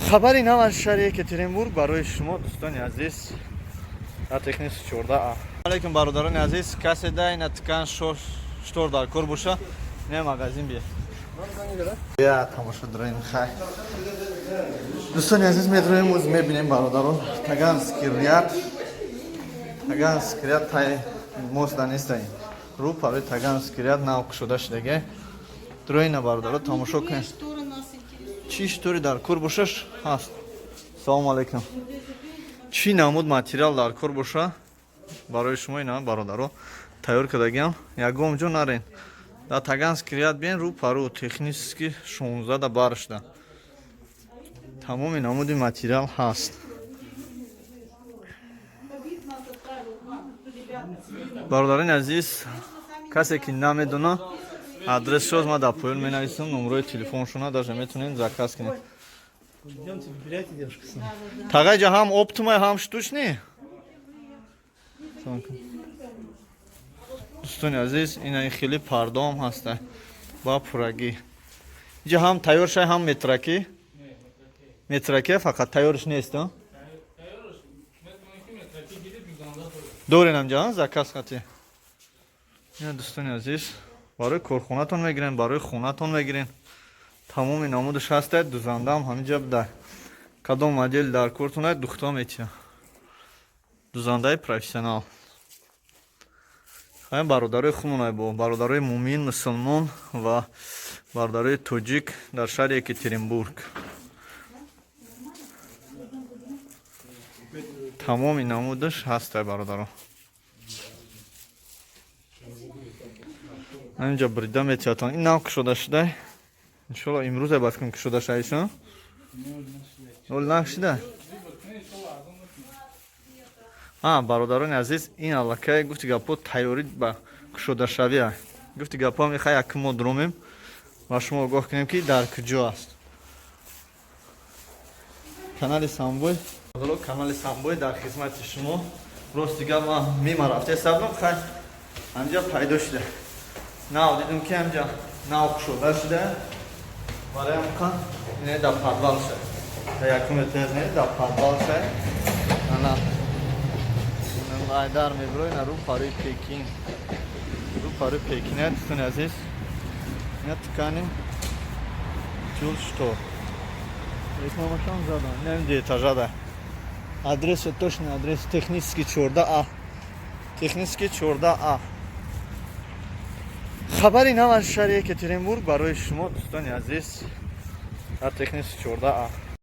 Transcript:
Хабари нав аз шаҳри Екатеринбург барои шумо, дӯстони азиз, дар Технический 14А. Алейкум, бародарони азиз, касе да ина ткань, штор дар кор боша, не магазин бия. Я тамошо дорем, хай. Дӯстони азиз, медроем, оз мебинем, бародарон, Таганский ряд. Таганский ряд тай мост да нестай. Рӯ парои Таганский ряд нав кушода шудаге. Дроина, бародаро, тамошо кунед. Шторы нас интересуют. Чӣ штори дар кор бошаш, ҳаст. Салому алейкум. Чӣ намуд материал дар кор боша, барои шумо ина, бародаро, тайёр кардагиам. Ягон ҷо нарен. Дар Таганский ряд биен, рӯ пару Технический 16 да бар шуда. Тамоми намуди материал ҳаст. Вид нас отправил к вам, ребята. Бародарони азиз, касе ки намедона адресшоз, ма дар поён менависам номерои телефоншона, даже метавонед заказ кунед. Идемте, выбирайте, девушка, сами. Тағайҷа ҳам оптовый, ҳам штучный. Дӯстони азиз, ина ин хеле пардоам ҳаста ба пурагӣ. Инҷа ҳам тайёр шай, ҳам метракӣ. Метракӣ фақат, тайёрш нест, а? Дорен ҳамҷа заказ хати. Ина, дӯстони азиз, барои корхонатон мегирен, барои хонатон мегирен. Тамоми намудаш ҳаста, дузандаам ҳаминҷа буда. Кадом модел дар кортон духта метия. Дузандаи профессионал. Ҳамин бародарои худмон бо бародарои мӯмин, мусулмон ва бародарои тоҷик дар шаҳри Екатеринбург. Тамоми намудаш ҳаста, бародаро. Ҳаминҷа брида метиҳатон. Ин нав кушода шуда. Иншолло, имрӯзе бас кун кушода шавиша. Нол нашида. А, бародарони азиз, ин аллакай, гуфти гапо, тайёрӣ ба кушодашавия. Гуфти гапо, мехай як мо дромем ва шумо огоҳ кунем, ки дар куҷо аст. Канали Самбой, канали Самбой дар хизмати шумо. Рости гап, ман мима рафта сабдам, хай ҳамҷа пайдо шуда. Нав дидум, ки ҳамҷа нав кушода шуда. Барои ҳамқа ине дар подвал ша. Дар якум этаж не, дар подвал ша. Ана айдар мебирои на рӯ парои Пекин. Рӯ парои Пекин, дӯстони азиз. Ина ткани, тюль, штор. Рекламашам задам. Инам ду этажа да. Адреса, точный адрес Технический 14А. Технический 14А. Хабари нав аз шаҳри Екатеринбург барои шумо, дӯстони азиз, дар Технический 14А.